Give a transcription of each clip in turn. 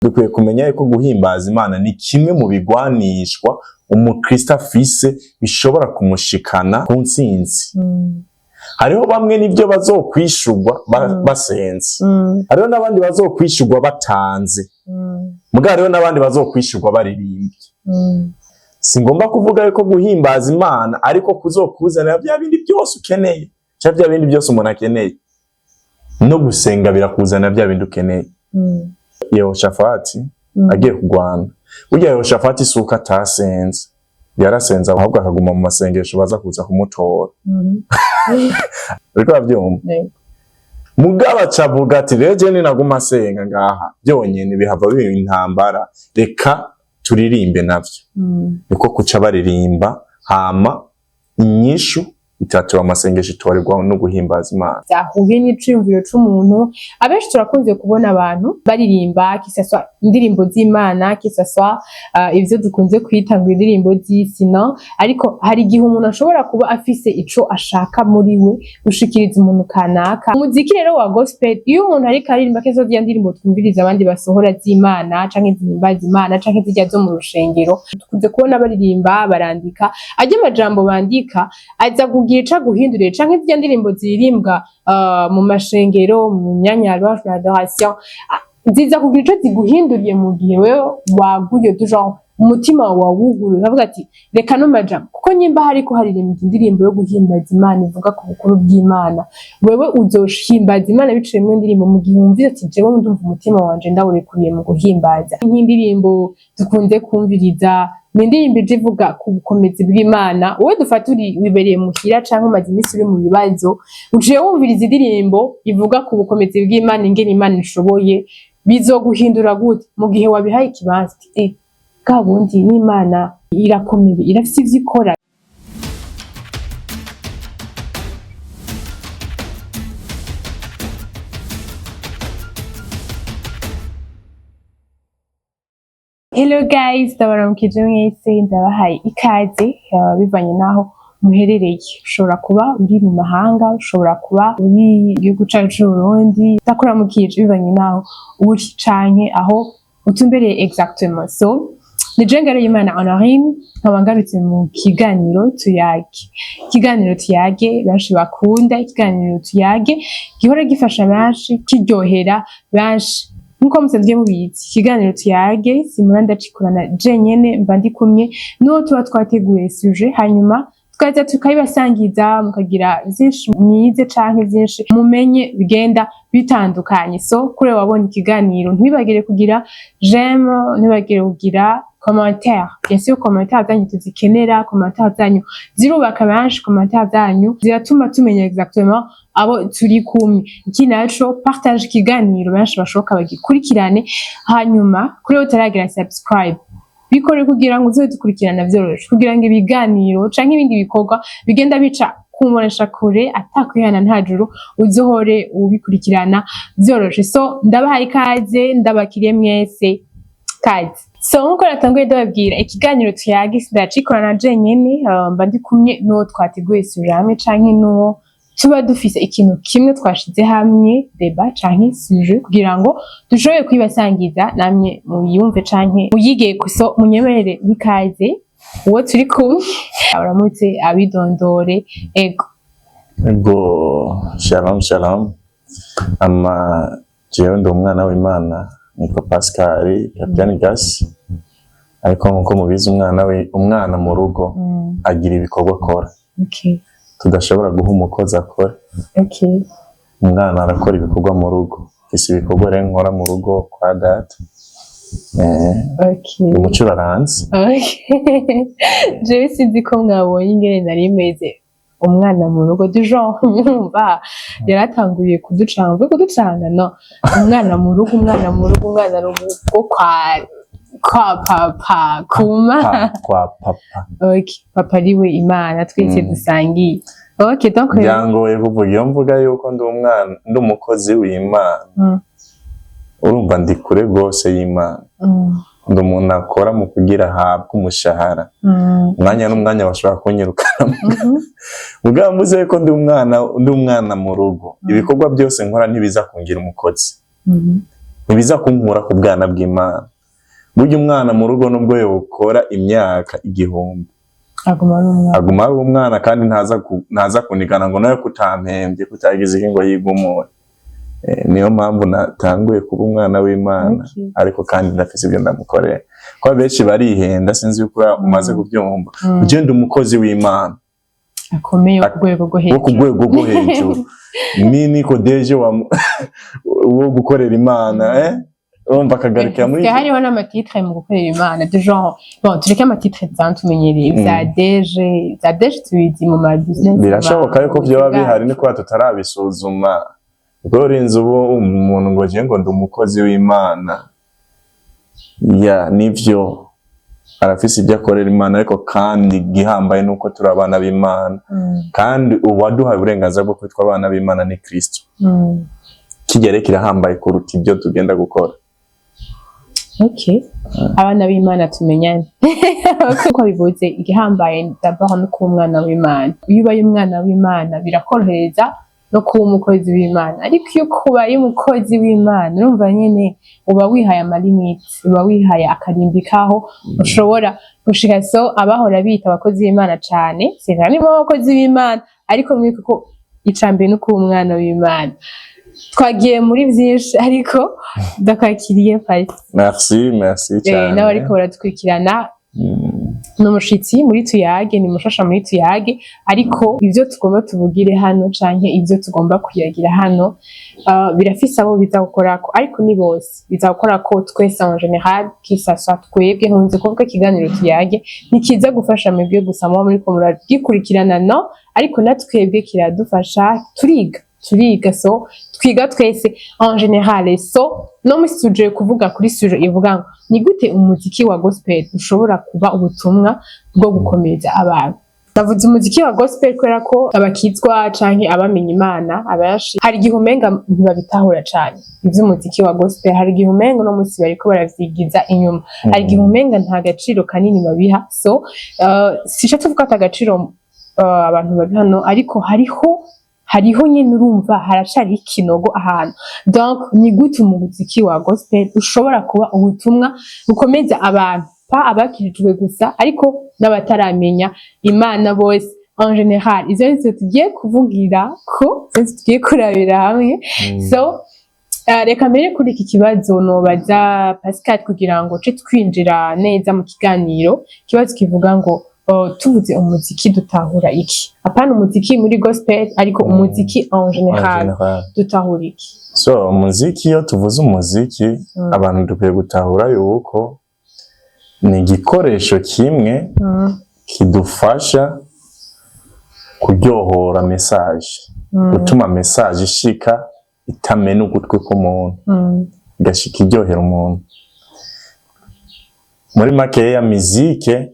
Dukwiye kumenya yuko guhimbaza Imana ni kimwe mu bigwanishwa umukristo afise bishobora kumushikana ku ntsinzi. Hariho bamwe nivyo bazokwishurwa basenze. Hariho n'abandi bazokwishurwa batanze. Mugabo hariho n'abandi bazokwishurwa baririmbye. Singomba kuvuga yuko guhimbaza Imana ariko kuzokuzanira vya bindi byose ukeneye, canke vya bindi byose umuntu akeneye. No gusenga birakuzanira vya bindi ukeneye. Yehoshafati agiye kurwana, burya Yehoshafati si uko atasenze, yarasenze, ahubwo akaguma mu masengesho baza kuza kumutora. Uriko uravyumva? Yego. Mugabo aca avuga ati: "Rero jewe ninaguma asenga ngaha byonyene bihava biba intambara, reka turirimbe navyo." Niko kuca baririmba, hama inyishu itatura amasengesho itorerwa no guhimbaza Imana. Byahuye n'iciyumviro c'umuntu. Abenshi turakunze kubona abantu baririmba, que ça soit indirimbo z'Imana, que ça soit ivyo dukunze kwita ngo indirimbo z'isi, no ariko hari igihe umuntu ashobora kuba afise ico ashaka muri we gushikiriza umuntu kanaka. Umuziki rero wa gospel, iyo umuntu ariko aririmba, que ça ziriya ndirimbo twumviriza abandi basohora z'Imana, canke zihimbaza Imana, canke zirya zo mu rushengero, dukunze kubona baririmba barandika, arya amajambo bandika aza kugira ico aguhinduriye, canke zirya ndirimbo ziririmbwa mu mashengero, mu myanya ya louange na adoration, ziza kugira ico ziguhinduriye mu gihe wewe waguye, du genre umutima wawe wawuguruye ukavuga ati: "Reka no majambo", kuko nyimba hariko haririmbwa indirimbo yo guhimbaza Imana ivuga ku bukuru bw'Imana, wewe uzohimbaza Imana biciye mu ndirimbo mu gihe wumvise ati: "Jewe ndumva umutima wanje ndawurekuriye mu guhimbaza." Nk'indirimbo dukunze kumviriza ni indirimbo ije ivuga ku bukomezi bw'Imana. Wowe dufata uri wibereye muhira canke umaze iminsi uri mu bibazo, uciye wumviriza indirimbo ivuga ku bukomezi bw'Imana, ingene Imana ishoboye, bizoguhindura gute mu gihe wabihaye ikibanza? Uti, bwa bundi n'Imana irakomeye, irafise ivyo ikora. Hello guys, ndabaramukije mwese, ndabahaye ikaze bivanye naho muherereye. Ushobora kuba uri mu mahanga, ushobora kuba uri mu gihugu cacu c'Uburundi, ndakuramukije bivanye naho uri canke aho utumbereye exactement. So, ni je Ngaruyimana Honorine, nkaba ngarutse mu kiganiro Tuyage. Ikiganiro Tuyage benshi bakunda, ikiganiro Tuyage gihora gifasha benshi, kiryohera benshi. Nkuko musanzwe mubizi, ikiganiro Tuyage simura ndacikorana jenyene, mba ndi kumwe n'uwo tuba twateguye sujet, hanyuma tukaza tukayibasangiza, mukagira vyinshi mwize canke vyinshi mumenye bigenda bitandukanye. So kuri wabonye ikiganiro, ntibibagire kugira j'aime, ntibibagire kugira commentaire. Bien sûr, commentaire zanyu tuzikenera, commentaire zanyu zirubaka benshi, commentaire zanyu ziratuma tumenya exactement abo turi kumwe. Iki naco, partage ikiganiro benshi bashoboka bagikurikirane. Hanyuma kuri we utaragira subscribe, bikore kugira ngo uzoze dukurikirana vyoroshe, kugira ngo ibiganiro canke ibindi bikorwa bigenda bica kumbonesha kure atakwihana nta juru, uzohore ubikurikirana vyoroshe. So ndabahaye ikaze, ndabakiriye mwese, kaze. So nkuko natanguye ndababwira, ikiganiro Tuyage sindacikorana jenyene, mba ndi kumwe n'uwo twateguye sujet hamwe, canke n'uwo tuba dufise ikintu kimwe twashize hamwe, débat canke sujet, kugira ngo dushobore kuyibasangiza namwe muyumve canke muyige. So munyemerere bikaze uwo turi kumwe, aramutse abidondore, ego. Ego, shalom shalom. Ama jewe ndi umwana w'Imana, nitwa Pascal Kapitani Gasi, ariko nkuko mubizi, umwana we, umwana mu rugo agira ibikorwa akora tudashobora guha umukozi akora. Umwana arakora ibikorwa mu rugo. Mfise ibikorwa rero nkora mu rugo kwa data. Umuco uraranze. Okay. Jewe sinzi ko mwabonye ingene nari meze, umwana mu rugo du genre mwumva yaratanguye kuducanga, mvuge kuducanga, no umwana mu rugo, umwana mu rugo, umwana mu rugo kwa papa kuma. Kwa papa. Okay, papa ariwe Imana twese dusangiye. Okay, donc rero Byangoye kuvuga iyo mvuga yuko ndi umwana, ndi umukozi w'Imana. Urumva ndi kure rwose y'Imana. Ndi umuntu akora mu kugira ahabwe umushahara. Umwanya n'umwanya bashobora kunyirukana. Mugabo mvuze yuko ndi umwana mu rugo, ibikorwa byose nkora ntibiza kungira umukozi. Ntibiza kunkura ku bwana bw'Imana. Burya umwana mu rugo, nubwo yokora imyaka 1000, aguma ari umwana. Aguma ari umwana, kandi ntaza kunigana ngo nawe kutampembye, kutagize iki, ngo yigumure. Niyo mpamvu natanguye kuba umwana w'Imana, ariko kandi ndafise ibyo ndamukorera, kuko benshi barihenda. Sinzi yuko umaze kubyumva, ugenda umukozi w'Imana akomeye, wo ku rwego rwo wo ku hejuru. Rwego rwo hejuru, ni niko deje wo gukorera Imana, urumva akagarukira muri Hasigaye hariho n'ama titres mu gukorera Imana de genre, bon, tureke ama titres dusanzwe tumenyereye vya DG, vya DG tubizi mu ma business. Birashoboka yuko vyoba bihari, ni kubera tutarabisuzuma, kuko urinze ubu umuntu ngo je ngo ndi umukozi w'Imana, ya nivyo, arafise ibyo akorera Imana, ariko kandi igihambaye nuko turi abana b'Imana, kandi uwaduhaye uburenganzira bwo kwitwa abana b'Imana ni Kristo. Kijya rero kirahambaye kuruta ibyo tugenda gukora. Okay, abana b'Imana tumenyane. Uko bivuze, igihambaye d'abord no kuba umwana w'Imana. Iyo ubaye umwana w'Imana birakorohereza no kuba umukozi w'Imana, ariko iyo ubaye umukozi w'Imana, urumva nyene uba wihaye ama limites, uba wihaye akarimbi kaho ushobora gushika. So abahora bita abakozi b'Imana cane, sinarimo abakozi b'Imana, ariko mwibuke ko icambere no kuba umwana w'Imana. Twagiye muri vyinshi, ariko ndakwakiriye, Pasi. Merci, merci cyane. N'abariko baratwikirana, ni umushitsi muri Tuyage, ni mushasha muri Tuyage, ariko ivyo tugomba tuvugire hano canke ivyo tugomba kuyagira hano, birafise abo biza gukorako, ariko ni bose biza gukorako, twese en général, que ça soit twebwe. Nkunze kuvuga ikiganiro Tuyage ntikiza gufasha mwebwe gusa muba muriko muragikurikirana, no, ariko na twebwe kiradufasha, turiga, turiga. So twiga twese en général. So no musi tuje kuvuga kuri sujet ivuga ngo ni gute umuziki wa gospel ushobora kuba ubutumwa bwo gukomeza abantu. Ndavuze umuziki wa gospel kubera ko abakizwa canke abamenya Imana abenshi hari igihe umenga ntibabitahura cane ivy'umuziki wa gospel, hari igihe umenga uno musi bariko baravyigiza inyuma, hari igihe umenga nta gaciro kanini babiha. So sishatse kuvuga ata gaciro abantu babiha, no, ariko hariho nyene, urumva haracariho ikinogo ahantu. Donc ni gute umuziki wa gospel ushobora kuba ubutumwa bukomeza abantu, pa abakirijwe gusa, ariko n'abataramenya Imana bose en général? Ivyo nivyo tugiye kuvugira ko, ivyo nivyo tugiye kurabira hamwe. So reka mbere kuri iki kibazo nobaza Pascal kugira ngo ce twinjira neza mu kiganiro, ikibazo kivuga ngo tuvuze umuziki dutahura iki? Apana umuziki muri gospel, ariko umuziki en En général général. dutahura iki? So umuziki, iyo tuvuze umuziki, abantu dukwiye gutahura yuko ni igikoresho kimwe kidufasha kuryohora message, gutuma message ishika itamena ugutwi k'umuntu, igashika iryohera umuntu. Muri makeya, mizike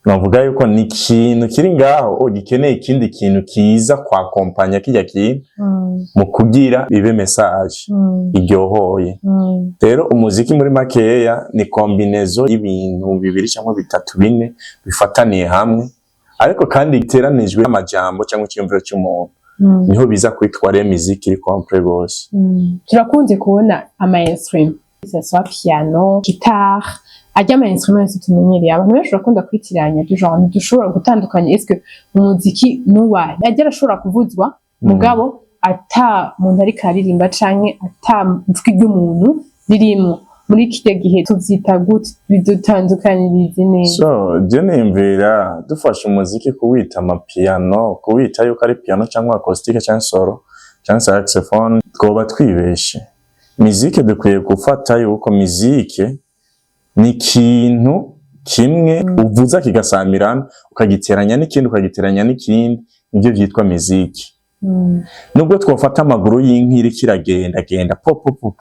navuga yuko ni ikintu kiri ngaho, oh, gikeneye ikindi kintu kiza kwakompanya kirya kintu mu kugira ibe message iryohoye. Rero umuziki muri makeya ni combinaison y'ibintu bibiri cyangwa bitatu, bine bifataniye hamwe, ariko kandi iteranijwe n'amajambo cyangwa icyiyumviro cy'umuntu, niho biza kwitwa rero miziki iri complet gose. Turakunze kubona ama instrument, que ce soit piano, guitare, arya ama instrument yose tumenyereye. Abantu benshi barakunda kwitiranya du genre, ntidushobora gutandukanya est-ce que umuziki nuwahe. Arya arashobora kuvuzwa, mugabo ata muntu ariko aririmba canke ata ijwi ry'umuntu ririmwo. Muri kirya gihe tuvyita gute? Bidutandukanirize neza. So je niyumvira dufashe umuziki kuwita amapiano, kuwita yuko ari piano cyangwa acoustique cyangwa solo cyangwa saxophone, twoba twibeshe. Mizike dukwiye gufata yuko mizike ni ikintu kimwe uvuza kigasamirana, ukagiteranya n'ikindi, ukagiteranya n'ikindi, nibyo byitwa miziki. Nubwo twofata amaguru y'inka iriko iragenda genda po po po,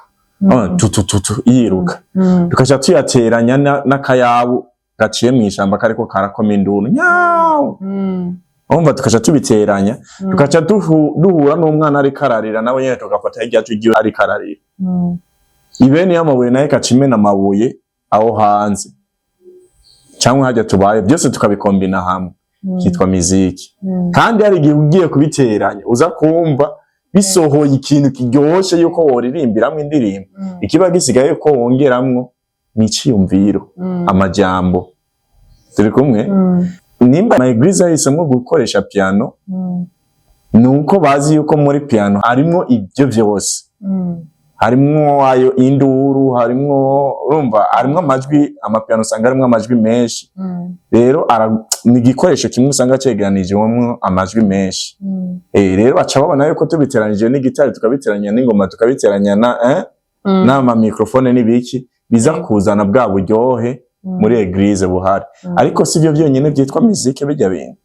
tu tu tu tu, yiruka, tukaca tuyateranya n'akayabu gaciye mw'ishamba kariko karakoma induru nyawu, urumva tukaca tubiteranya, tukaca duhura n'umwana ariko ararira nawe nyene, tugafata hirya tugiye ariko ararira, ibeni y'amabuye nayo ikaca imena amabuye aho hanze cyangwa hajya tubaye, byose tukabikombina hamwe, kitwa miziki. Kandi hari igihe ugiye kubiteranya uza kumva bisohoye ikintu kiryoshe yuko woririmbiramwo indirimbo. Ikiba gisigaye ko wongeramwo ni iciyumviro, amajambo. Turi kumwe? Nimba ama église yahisemwo gukoresha piano, nuko bazi yuko muri piano harimwo ibyo vyose, harimwo ayo induru, harimwo, urumva, harimwo amajwi. Amapiano usanga harimwo amajwi menshi. Rero ni igikoresho kimwe usanga cegeranijwemwo amajwi menshi. Rero baca babona yuko tubiteranije n'igitari, tukabiteranya n'ingoma, tukabiteranya na n'ama microphone n'ibiki, biza kuzana bwa buryohe muri église buhari. Ariko si byo byonyine byitwa muzike. Bijya bintu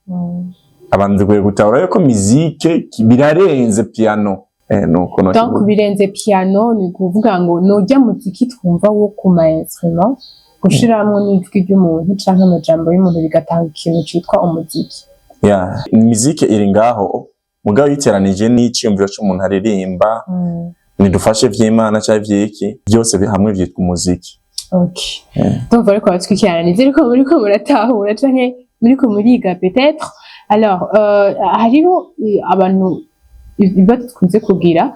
abantu dukwiye gutahura yuko muzike birarenze piano. Nuko Donc nokivuga. birenze piano, ni ukuvuga ngo nujya muziki twumva wo ku ma instrument, gushiramwo n'ijwi ry'umuntu canke amajambo y'umuntu, bigatanga ikintu citwa umuziki. Yeah, muzike iri ngaho, mugabo yiteranije n'iciyumviro c'umuntu aririmba, nidufashe vy'Imana canke vy'iki, byose hamwe vyitwa umuziki. Okay. Ndumva ariko abatwikirana, nizere ko muriko muratahura canke muriko muriga peut-être. Alors, hariho abantu ibibazo dukunze kugira,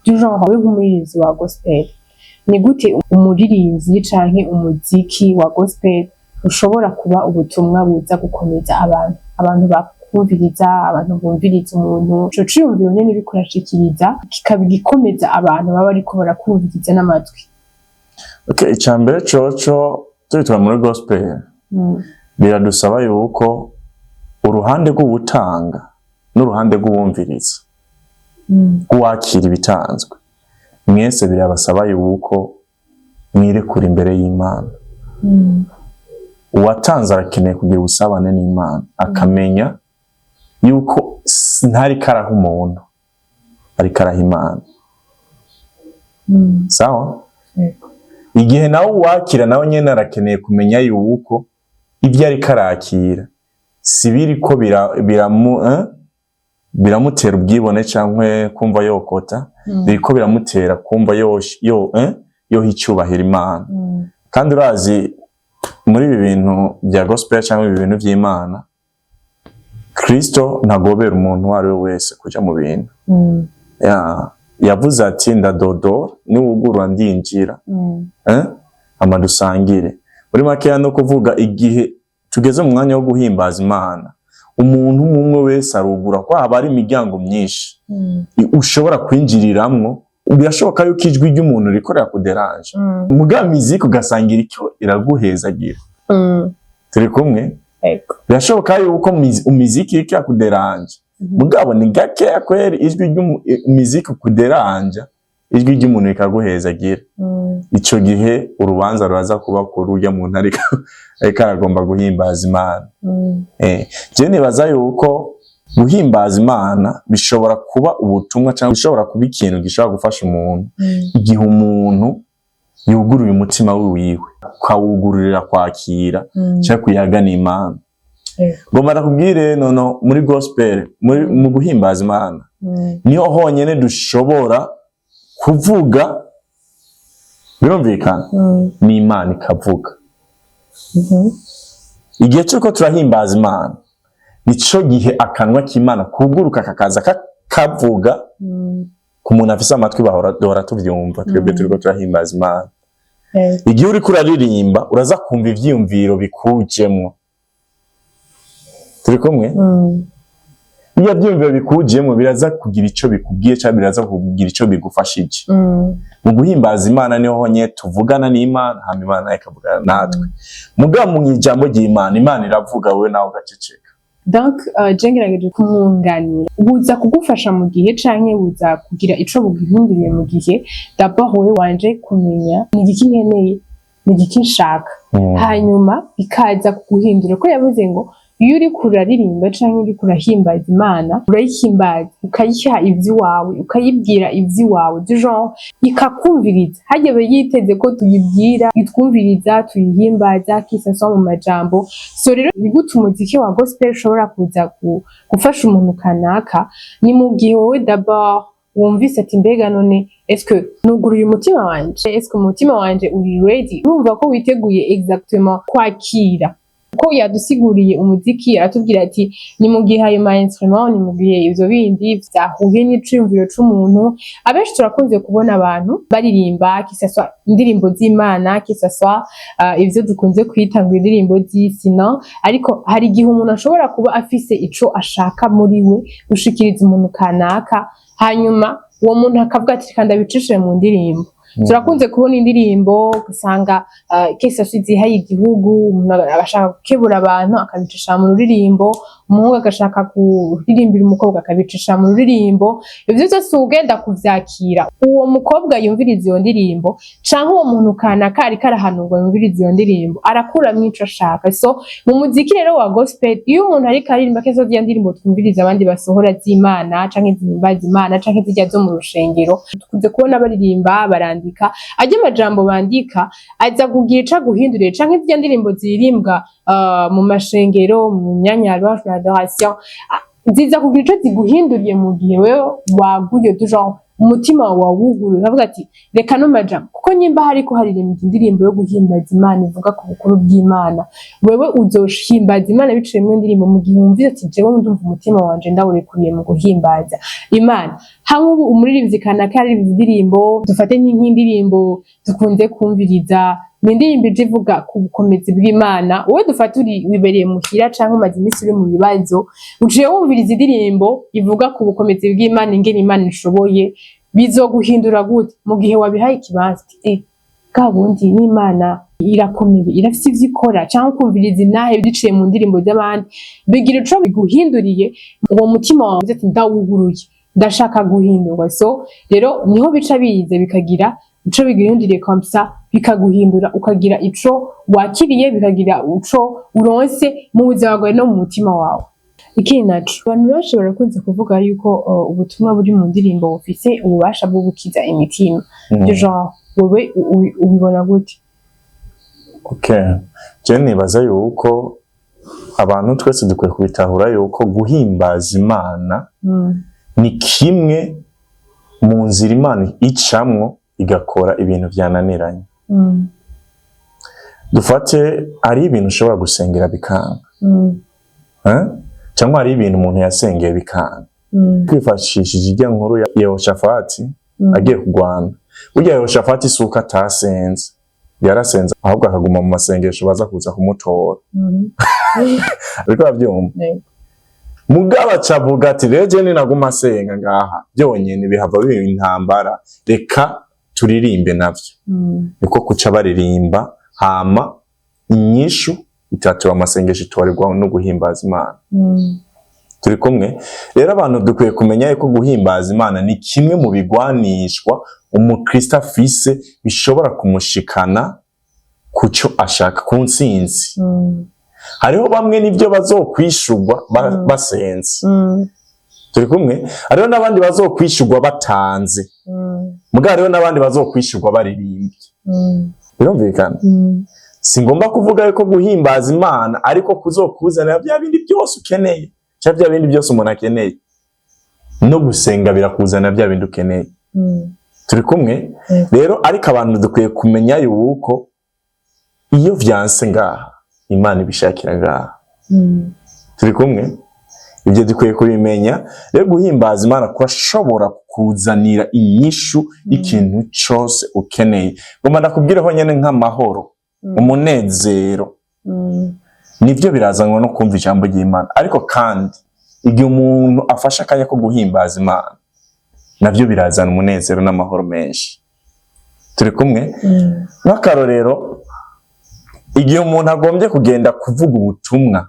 du genre we nk'umuririmbyi wa gospel, ni gute umuririmbyi canke umuziki wa gospel ushobora kuba ubutumwa buza gukomeza abantu bakumviriza, abantu bumviriza umuntu, ico ciyumviro nyene uriko urashikiriza kikaba igikomeza abantu baba bariko barakumviriza n'amatwi? Okay, icambere coco, tubitwara muri gospel, biradusaba yuko uruhande rw'uwutanga n'uruhande rw'uwumviriza, rw'uwakira ibitanzwe, mwese birabasaba yuko mwirekura imbere y'Imana. Uwatanze arakeneye kugira ubusabane n'Imana, akamenya yuko ntariko araha umuntu, ariko araha Imana. Sawa? Yego. Igihe nawe uwakira nawe nyene arakeneye kumenya yuko ibyo ariko arakira si biriko biramutera ubwibone canke kumva yokota, biriko biramutera kumva yoha icubahiro Imana. Kandi urazi, muri ibi bintu bya gospel cyangwa ibi bintu by'Imana, Kristo ntagobera umuntu uwo ari we wese kuja mu bintu. Yavuze ati: "Ndadodora, niwugurura ndinjira, Hama dusangire." Muri makeya no kuvuga, igihe tugeze mu mwanya wo guhimbaza Imana, umuntu umwe umwe wese arugura, ko haba hari imiryango myinshi ushobora kwinjiriramwo. Birashoboka yuko ijwi ry'umuntu rikorera kuderanje, muga miziki ugasangira icyo iraguhezagira. Turi kumwe? Yego. Birashoboka yuko umiziki iriko irakuderanje, mugabo ni gakeya kweri ijwi ry'umiziki kuderanja, ijwi ry'umuntu rikaguhezagira. Ico gihe urubanza ruraza kuba kuri urya muntu ariko aragomba guhimbaza Imana. Je nibaza yuko guhimbaza Imana bishobora kuba ubutumwa cyangwa bishobora kuba ikintu gishobora gufasha umuntu igihe umuntu yuguruye umutima wiwe, ukawugururira kwakira cyangwa kuyaga n'Imana. Ngomba ndakubwire nono, muri gospel, mu guhimbaza Imana, niho honyene dushobora kuvuga, birumvikana, n'Imana ikavuga. Igihe turiko turahimbaza Imana, nico gihe akanwa k'Imana kuguruka, kakaza kavuga. Ku muntu afise amatwi, bahora duhora tuvyumva twebwe turiko turahimbaza Imana. Igihe uriko uraririmba, uraza kumva ivyiyumviro bikujemwo. Turi kumwe? Iyo byiyumviro bikujemwo biraza kugira ico bikubwiye cyangwa biraza kugira ico bigufashije. Mu guhimbaza Imana niho honyine tuvugana n'Imana, hama Imana nayo ikavugana natwe. Mugabo mu ijambo ry'Imana, Imana iravuga, wowe nawe ugaceceka. Donc je ngerageje kumwunganira, buza kugufasha mu gihe canke buza kugira ico buguhinduriye mu gihe d'abord wowe wanje kumenya ni igiki nkeneye, ni igiki nshaka, hanyuma bikaza kuguhindura, ko yavuze ngo iyo uriko uraririmba canke uriko urahimbaza Imana, urayihimbaza, ukayiha ivy'iwawe, ukayibwira ivy'iwawe, du genre ikakumviriza. Harya aba yiteze ko tuyibwira, itwumviriza, tuyihimbaza kisasa mu majambo. So rero ni gute umuziki wa gospel ushobora kuza gufasha umuntu kanaka? Ni mu gihe wowe d'abord wumvise ati: "Mbega none est-ce que nuguruye umutima wanje? Est-ce que umutima wanje uri ready?" Urumva ko witeguye exactement kwakira. Ko yadusiguriye umuziki, aratubwira ati ni mu gihe ayo ma instrument, ni mu gihe ivyo bindi vyahuye n'iciyumviro c'umuntu. Abenshi turakunze kubona abantu baririmba, que ça soit indirimbo z'Imana, que ça soit ivyo dukunze kwita ngo indirimbo z'isi, no? Ariko hari igihe umuntu ashobora kuba afise ico ashaka muri we gushikiriza umuntu kanaka, hanyuma uwo muntu akavuga ati: "Reka ndabicishe mu ndirimbo." Turakunze kubona indirimbo usanga kese zihaye igihugu, umuntu agashaka gukebura abantu akabicisha mu ruririmbo, umuhungu agashaka kuririmbira umukobwa akabicisha mu ruririmbo. Ivyo vyose ugenda kuvyakira, uwo mukobwa yumviriza iyo ndirimbo canke uwo muntu kanaka ariko arahanurwa yumviriza iyo ndirimbo, arakuramwo ico ashaka. So mu muziki rero wa gospel, iyo umuntu ariko aririmba, kese ziriya ndirimbo twumviriza abandi basohora z'Imana canke zihimbaza Imana canke zirya zo mu rushengero, tukunze kubona baririmba, barandika, arya amajambo bandika aza kugira ico aguhinduriye, canke zirya ndirimbo ziririmbwa mu mashengero, mu myanya ya louange na adoration, ziza kugira ico ziguhinduriye mu gihe wewe waguye, du genre umutima wawe wawuguruye ukavuga ati: "Reka no majambo," kuko nyimba hariko haririmbwa indirimbo yo guhimbaza Imana ivuga ku bukuru bw'Imana, wewe uzohimbaza Imana biciye mu ndirimbo mu gihe wumvise ati: "Jewe ndumva umutima wanje ndawurekuriye mu guhimbaza Imana." Hamwe ubu umuririmbyi kanaka yaririmbye indirimbo, dufate nk'indirimbo dukunze kumviriza, ni indirimbo ije ivuga ku bukomezi bw'Imana. Wowe dufate uri wibereye muhira canke umaze iminsi uri mu bibazo, uciye wumviriza indirimbo ivuga ku bukomezi bw'Imana, ingene Imana ishoboye, bizoguhindura gute mu gihe wabihaye ikibanza? Bwa bundi n'Imana irakomeye, irafise ivyo ikora. Canke ukumviriza inahe biciye mu ndirimbo z'abandi, bigira ico biguhinduriye uwo mutima wawe uvuze ati: "Ndawuguruye, ndashaka guhindurwa." So rero niho bica biza bikagira ico biguhinduriye, comme ça bikaguhindura, ukagira ico wakiriye, bikagira ico uronse mu buzima bwawe no mu mutima wawe. Ikindi naco, abantu benshi barakunze kuvuga yuko ubutumwa buri mu ndirimbo bufise ububasha bwo gukiza imitima. Du genre wewe ubibona gute? Okay. Je nibaza yuko abantu twese dukwiye kubitahura yuko guhimbaza Imana ni kimwe mu nzira Imana icamwo igakora ibintu vyananiranye. Dufate hari ibintu ushobora gusengera bikanga, eh? Cyangwa hari ibintu umuntu yasengeye bikanga. Kwifashishije irya nkuru ya Yehoshafati agiye kurwana, burya Yehoshafati si uko atasenze, yarasenze, ahubwo akaguma mu masengesho baza kuza kumutora. Ariko urabyumva? Yego. Mugabo aca avuga ati: "Rero je ninaguma asenga ngaha byonyene bihava biba intambara, reka turirimbe navyo." Niko kuca baririmba, hama inyishu itatura amasengesho itorerwa no guhimbaza Imana. Turi kumwe? Rero abantu dukwiye kumenya yuko guhimbaza Imana ni kimwe mu bigwanishwa umukristo afise bishobora kumushikana ku cyo ashaka, ku ntsinzi. Hariho bamwe nibyo bazokwishurwa basenze. Turi kumwe? Hariho n'abandi bazokwishurwa batanze. Mugabo hariho n'abandi bazokwishurwa baririmbye. Birumvikana? Si ngomba kuvuga yuko guhimbaza Imana ariko kuzokuzanira bya bindi byose ukeneye, cyangwa bya bindi byose umuntu akeneye. No gusenga birakuzanira bya bindi ukeneye. Turi kumwe? Rero ariko abantu dukwiye kumenya yuko iyo vyanse ngaha, Imana ibishakira ngaha. Turi kumwe? Ibyo dukwiye kubimenya. Rero guhimbaza Imana kurashobora kukuzanira inyishu y'ikintu cose ukeneye. Ngomba ndakubwireho nyene nk'amahoro, umunezero, nivyo birazanwa no kumva ijambo ry'Imana, ariko kandi igihe umuntu afashe akanya ko guhimbaza Imana, navyo birazana umunezero n'amahoro menshi. Turi kumwe? Nk'akarorero, igihe umuntu agombye kugenda kuvuga ubutumwa,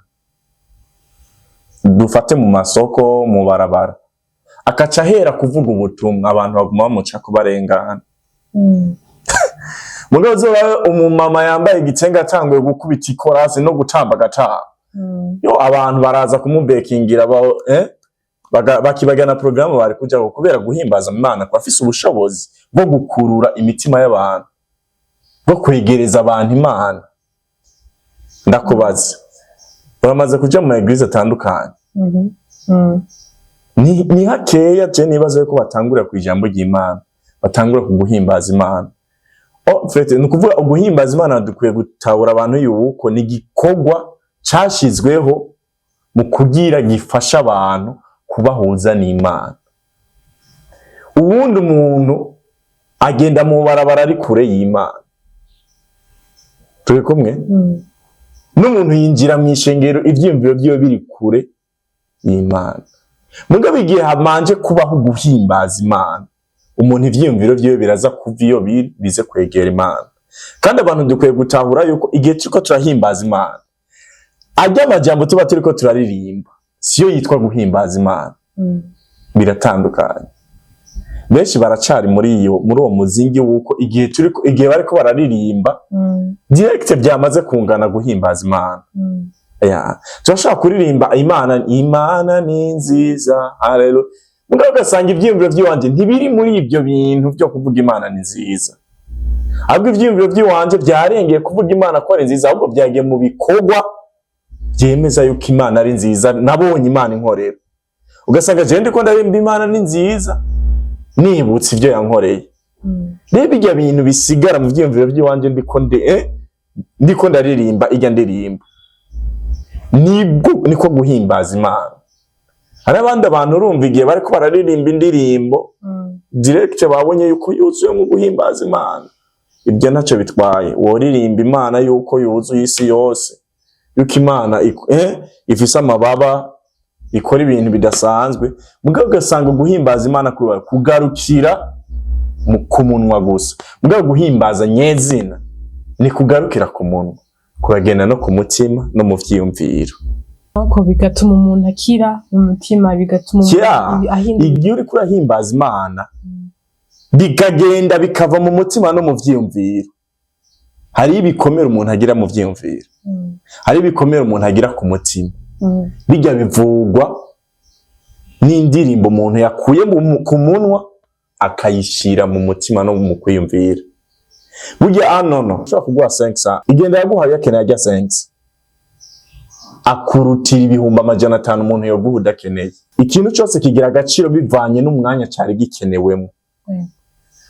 dufate mu masoko, mu barabara, akaca ahera kuvuga ubutumwa, abantu baguma bamuca kubarengana. Mugabo uzobabe umumama yambaye igitenge atanguye gukubita ikorasi no gutamba agataha, yo abantu baraza kumubekingira ba, eh? Bakibagira na porogaramu bari kujaho, kubera guhimbaza Imana kubafise ubushobozi bwo gukurura imitima y'abantu, bwo kwegereza abantu Imana. Ndakubaza, uramaze kuja mu église atandukanye? Ni hakeya je nibaza yuko batangurira ku ijambo ry'Imana, batangura ku guhimbaza Imana. En fait, ni ukuvuga uguhimbaza Imana dukwiye gutahura abantu yuko ni igikorwa Cashizweho mu kugira gifasha abantu kubahuza n'Imana. Uwundi umuntu agenda mu barabara ari kure y'Imana. Turi kumwe? N'umuntu yinjira mu ishengero ivyiyumviro vyiwe biri kure y'Imana. Mugabo igihe habanje kubaho guhimbaza Imana, umuntu ivyiyumviro vyiwe biraza kuva iyo biri, bize kwegera Imana. Kandi abantu dukwiye gutahura yuko igihe turiko turahimbaza Imana, arya amajambo tuba turiko turaririmba siyo yitwa guhimbaza Imana. Biratandukanye. Benshi baracari muri uwo muzingi wuko igihe bariko bararirimba, direct byamaze kungana guhimbaza Imana. Ya, turashobora kuririmba Imana, Imana ni nziza, haleluya, mugabo ugasanga ivyiyumviro vy'iwanje ntibiri muri ibyo bintu vyo kuvuga Imana ni nziza, ahubwo ivyiyumviro vy'iwanje vyarengeye kuvuga Imana ko ari nziza, ahubwo vyagiye mu bikorwa vyemeza yuko Imana ari nziza. Nabonye Imana inkorera. Ugasanga jewe ndiko ndaririmba Imana ni nziza, nibutse ivyo yankoreye. Rero bijya bintu bisigara mu vyiyumviro vy'iwanje ndiko ndaririmba irya ndirimbo, nibwo niko guhimbaza Imana. Hari abandi abantu, urumva, igihe bariko bararirimba indirimbo, direct babonye yuko yuzuye mu guhimbaza Imana. Ibyo ntacyo bitwaye, woririmba Imana yuko yuzuye isi yose, yuko Imana ifise amababa, ikora ibintu bidasanzwe, mugabo ugasanga guhimbaza Imana kugarukira ku munwa gusa. Mugabo guhimbaza nyezina ni kugarukira ku munwa, kuragenda no ku mutima no mu vyiyumviro. Ariko bigatuma umuntu akira mu mutima, bigatuma umuntu ahindura. Igihe uriko urahimbaza Imana, bikagenda bikava mu mutima no mu vyiyumviro, hariho ibikomere umuntu agira mu vyiyumviro, hariho ibikomere umuntu agira ku mutima. Bijya bivugwa n'indirimbo umuntu yakuye ku munwa akayishira mu mutima no mu kwiyumvira. Burya anono ushobora kuguha 500, igenda yaguhaye akeneye ajya 500, akurutira 500,000 umuntu yoguha udakeneye. Ikintu cyose kigira agaciro bivanye n'umwanya cyari gikenewemo.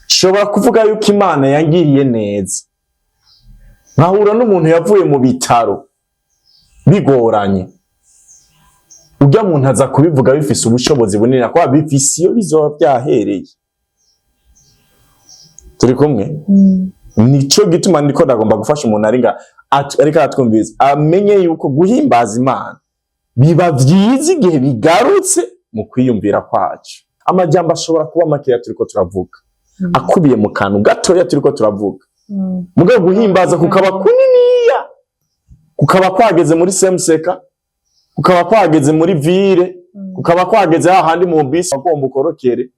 Shobora kuvuga yuko Imana yangiriye neza, nkahura n'umuntu yavuye mu bitaro bigoranye. Ujya muntu aza kubivuga bifise ubushobozi bunini, kuba bifise iyo bizoba byahereye. Turi kumwe? Nico gituma ndiko ndagomba gufasha umuntu ari nga ariko aratwumviriza amenye yuko guhimbaza Imana biba vyiza igihe bigarutse mu kwiyumvira kwacu. Amajambo ashobora kuba makeya turiko turavuga, akubiye mu kantu gatoya turiko turavuga, mugabo guhimbaza kukaba kuniniya, kukaba kwageze muri semuseka, kukaba kwageze muri ville, kukaba kwageze hahandi mu bisi agomba ukorokere.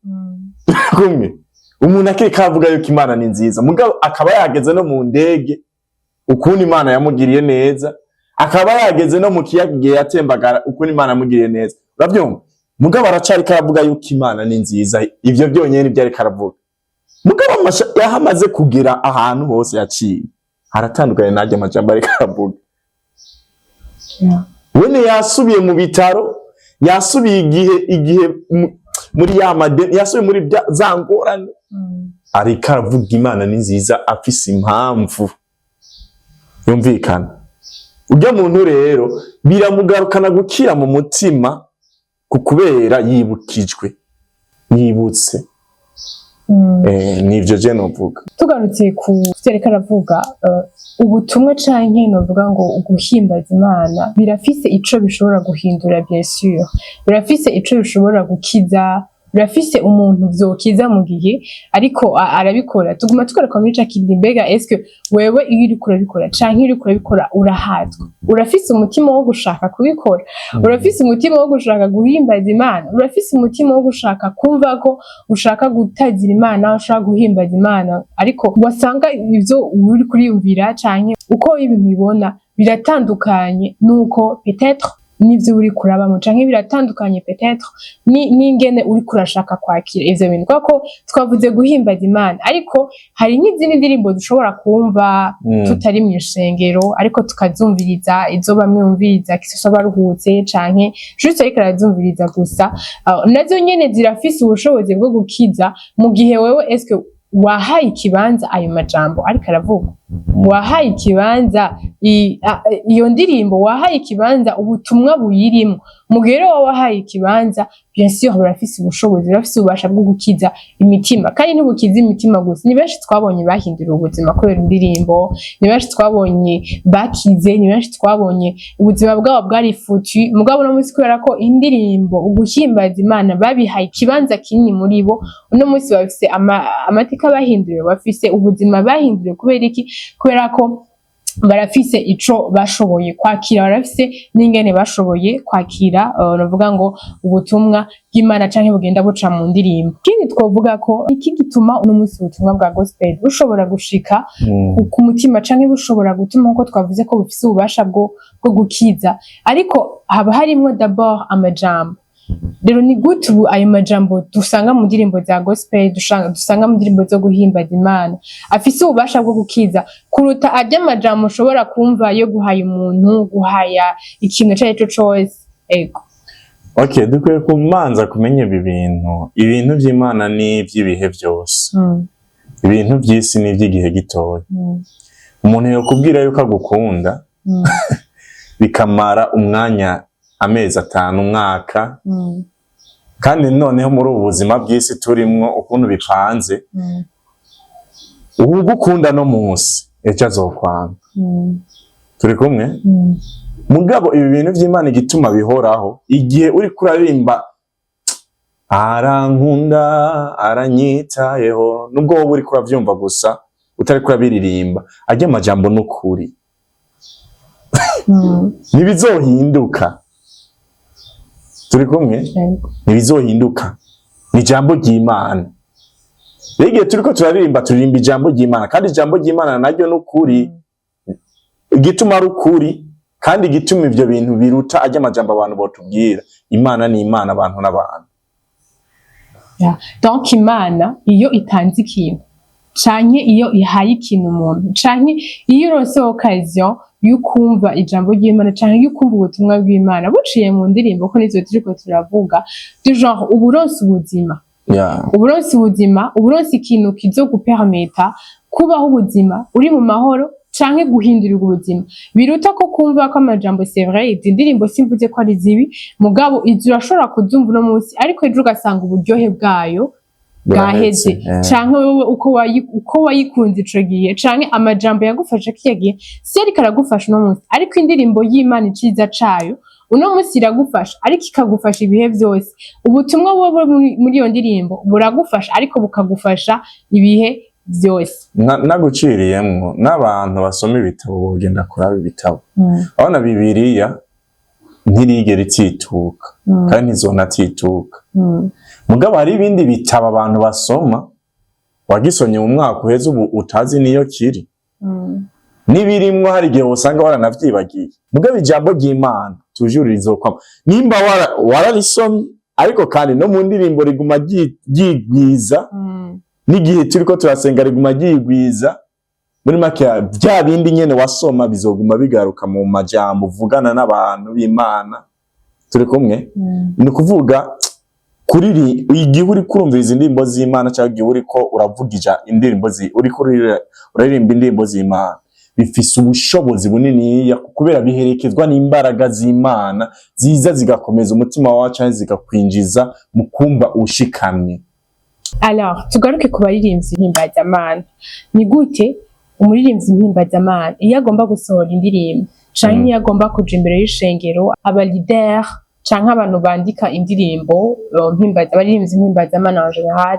Kumwe umuntu akiriko avuga yuko Imana ni nziza, mugabo akaba yageze no mu ndege ukuntu Imana yamugiriye neza, akaba yageze no mu kiyaga igihe yatembagara ukuntu Imana yamugiriye neza, urabyumva? Mugabo aracariko aravuga yuko Imana ni nziza. Ivyo byonyene nibyo ariko aravuga. Mugabo yaho amaze kugera, ahantu hose yaciye, haratandukanye n'arya amajambo ariko aravuga. Wene yasubiye mu bitaro, yasubiye igihe muri ya madeni, yasubiye muri za ngorane, ariko aravuga Imana ni nziza, afise impamvu yumvikana. Urya muntu rero biramugarukana gukira mu mutima, ku kubera yibukijwe, yibutse. Nivyo je novuga. Tugarutse ku vyo ariko aravuga, ubutumwa canke novuga ngo guhimbaza Imana birafise ico bishobora guhindura, bien sûr birafise ico bishobora gukiza, birafise umuntu vyokiza mu gihe ariko arabikora. Tuguma tugaruka muri ca kindi: mbega eske wewe iyo uriko urabikora canke iyo uriko urabikora urahatwa, urafise umutima wo gushaka kubikora, urafise umutima wo gushaka guhimbaza Imana, urafise umutima wo gushaka kumva ko ushaka gutazira Imana, ushaka guhimbaza Imana, ariko wasanga ivyo uri kuriyumvira canke uko ibintu bibona biratandukanye nuko peut-être n'ivyo uri kurabamo, canke biratandukanye peut-être n'ingene uri kurashaka kwakira ivyo bintu? Kuko twavuze guhimbaza Imana, ariko hari n'izindi ndirimbo dushobora kumva tutari mw'ishengero, ariko tukazumviriza, izo bamwe bumviriza kisoso baruhutse canke juste ariko arazumviriza gusa. Nazo nyene zirafise ubushobozi bwo gukiza mu gihe wewe eske wahaye ikibanza ayo majambo ariko aravuga, wahaye ikibanza. iyo ndirimbo, wahaye ikibanza ubutumwa buyirimo. Mu gihe rero wowe wahaye ikibanza, bien sûr burafise ubushobozi, burafise ububasha bwo gukiza imitima. Kandi ntibukiza imitima gusa, ni benshi twabonye bahindura ubuzima kubera indirimbo, ni benshi twabonye bakize, ni benshi twabonye ubuzima bwabo bwari foutu, mugabo uno munsi kubera ko indirimbo, uguhimbaza Imana babihaye ikibanza kinini muri bo, uno munsi bafise amateka bahinduriwe, bafise ubuzima bahinduriwe. Kubera iki? Kubera ko barafise ico bashoboye kwakira, barafise n'ingene bashoboye kwakira, navuga ngo ubutumwa bw'Imana canke bugenda buca mu ndirimbo. Ikindi twovuga ko iki gituma uno munsi ubutumwa bwa gospel bushobora gushika ku mutima canke bushobora gutuma, nkuko twavuze ko bufise ububasha bwo gukiza, ariko haba harimwo d'abord amajambo. Rero ni gute ubu ayo majambo dusanga mu ndirimbo za gospel, dusanga mu ndirimbo zo guhimbaza Imana, afise ububasha bwo gukiza kuruta arya majambo ushobora kumva yo guhaya umuntu, guhaya ikintu ico ari cyo cose? Ego. Okay, dukwiye kumanza kumenya ibi bintu. Ibintu vy'Imana ni ivy'ibihe vyose, ibintu vy'isi ni ivy'igihe gitoya. Umuntu yokubwira yuko agukunda, bikamara umwanya, amezi 5, umwaka. Kandi noneho muri ubu buzima bw'isi turimwo, ukuntu bipanze, uwugukunda no munsi ejo azokwanga. Turi kumwe? Mugabo ibi bintu vy'Imana, igituma bihoraho, igihe uriko uraririmba "arankunda, aranyitayeho", nubwo wowe uriko uravyumva gusa utariko urabiririmba, arya amajambo n'ukuri, ntibizohinduka. Turi kumwe? Yego. Ntibizohinduka, ni ijambo ry'Imana. Rero igihe turiko turaririmba, turirimba ijambo ry'Imana, kandi ijambo ry'Imana naryo n'ukuri. Igituma ari ukuri kandi igituma ivyo bintu biruta arya amajambo abantu botubwira, Imana ni Imana, abantu n'abantu. Yeah. Donc Imana iyo itanze ikintu canke iyo ihaye ikintu umuntu, canke iyo uronse occasion yo kumva ijambo ry'Imana canke yo kumva ubutumwa bw'Imana buciye mu ndirimbo, ko nivyo turiko turavuga, du genre uba uronse ubuzima, uba uronse ubuzima, uba uronse ikintu kizogupermeta kubaho ubuzima uri mu mahoro canke guhindurirwa ubuzima, biruta ko kumva ko amajambo, c'est vrai, izi ndirimbo simvuze ko ari zibi, mugabo izi urashobora kuzumva uno munsi, ariko ejo ugasanga uburyohe bwayo bwaheze, canke wewe uko wayikunze ico gihe canke amajambo yagufashe kiya gihe si ariko aragufasha uno munsi. Ariko indirimbo y'Imana, iciza cayo, uno munsi iragufasha, ariko ikagufasha ibihe vyose. Ubutumwa buba buri muri iyo ndirimbo buragufasha, ariko bukagufasha ibihe vyose. Naguciriyemwo, n'abantu basoma ibitabo bogenda kuraba ibitabo. Urabona Bibiliya ntirigera itituka, kandi ntizonatituka. Mugabo hari ibindi bitabo abantu basoma, wagisomye mu mwaka uheze, ubu utazi niyo kiri, n'ibirimwo hari igihe usanga waranavyibagiye. Mugabo ijambo ry'Imana toujours rizokwama, nimba wararisomye. Ariko kandi no mu ndirimbo riguma ryigwiza, n'igihe turiko turasenga riguma ryigwiza. Muri make, bya bindi nyene wasoma bizoguma bigaruka mu majambo uvugana n'abantu b'Imana. Turi kumwe? Ni ukuvuga kuriri igihe uriko urumviriza indirimbo z'Imana cyangwa igihe uriko uravuga indirimbo uriko uraririmba indirimbo z'Imana, bifise ubushobozi buniniya, kubera biherekezwa n'imbaraga z'Imana ziza zigakomeza umutima wawe canke zikakwinjiza mu kumva ushikamye. Alors, tugaruke ku baririmbyi mpimbazamana. Ni gute umuririmbyi mpimbazamana iyo agomba gusohora indirimbo canke iyo agomba kuja imbere y'ishengero, aba leader canke abantu bandika indirimbo, abaririmbyi mpimbazamana en général,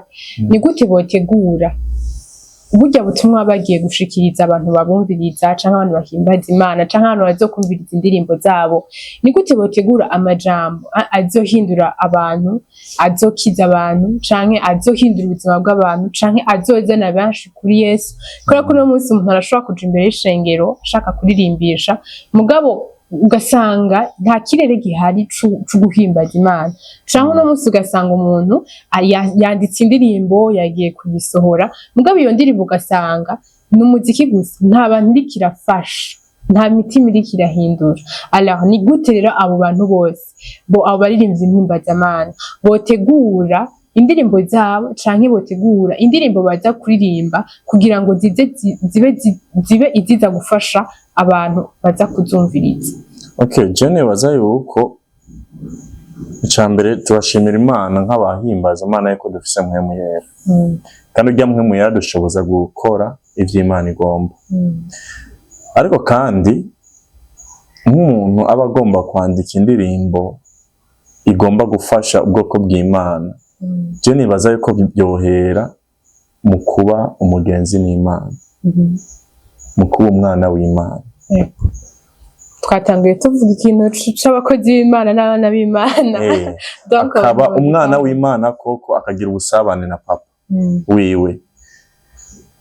ni gute botegura burya butumwa bagiye gushikiriza abantu babumviriza, canke abantu bahimbaza Imana, canke abantu bazokumviriza indirimbo zabo? Ni gute botegura amajambo azohindura abantu, azokiza abantu, canke azohindura ubuzima bw'abantu, canke azozana benshi kuri Yesu? Kubera ko uno munsi umuntu arashobora kuja imbere y'ishengero ashaka kuririmbisha, mugabo ugasanga nta kirere gihari co guhimbaza Imana, canke uno munsi ugasanga umuntu yanditse indirimbo, yagiye kuyisohora, mugabo iyo ndirimbo ugasanga ni umuziki gusa, nta bantu iriko irafasha, nta mitima iriko irahindura. Alors ni gute rero abo bantu bose bo, abo baririmbyi mpimbazamana, botegura indirimbo zabo canke botegura indirimbo baza kuririmba kugira ngo zize zibe iziza gufasha abantu baza kuzumviriza? Okay, je nibaza yuko icya mbere turashimira Imana nk'abahimbaza Imana yuko dufise Mpwemu Yera, kandi urya Mpwemu Yera dushoboza gukora ivyo Imana igomba. Ariko kandi nk'umuntu aba agomba kwandika indirimbo igomba gufasha ubwoko bw'Imana, je nibaza yuko byohera mu kuba umugenzi n'Imana, mu kuba umwana w'Imana. Twatanguye tuvuga ikintu c'abakozi b'Imana n'abana b'Imana. Donc, akaba abantu umwana w'Imana koko, akagira ubusabane na Papa wiwe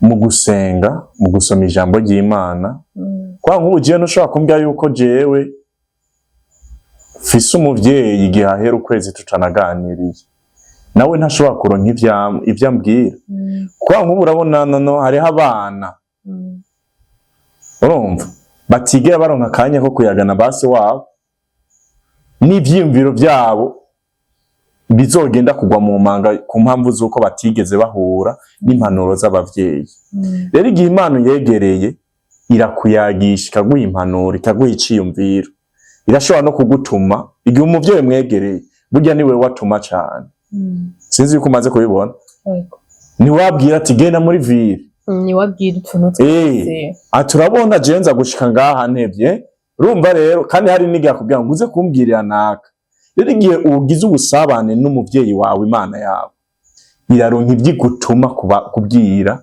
mu gusenga, mu gusoma ijambo ry'Imana. Kwa nk'ubu jewe ntushobora kumbwira yuko jewe mfise umuvyeyi, igihe hahera ukwezi tutanaganiriye nawe, ntashobora kuronka ivyo ambwira. Kwa nk'ubu urabona nono hariho abana, urumva, batigera baronka akanya ko kuyagana base wabo, n'ivyiyumviro vyabo bizogenda kugwa mu manga ku mpamvu z'uko batigeze bahura n'impanuro z'abavyeyi. Rero igihe Imana yegereye, irakuyagisha, ikaguha impanuro, ikaguha iciyumviro, irashobora no kugutuma. Igihe umuvyeyi mwegereye, burya niwe watuma cane. Sinzi yuko umaze kubibona. Yego. Ntiwabwira ati: "Genda muri ville." Niwabwira utuntu twose. Ati: "Urabona jewe nza gushika ngaha ntevye." Urumva rero, kandi hari n'igihe akubwira ngo uze kumbwirira naka. Rero igihe ugize ubusabane n'umuvyeyi wawe, Imana yawe iraronka ivyo igutuma kubwira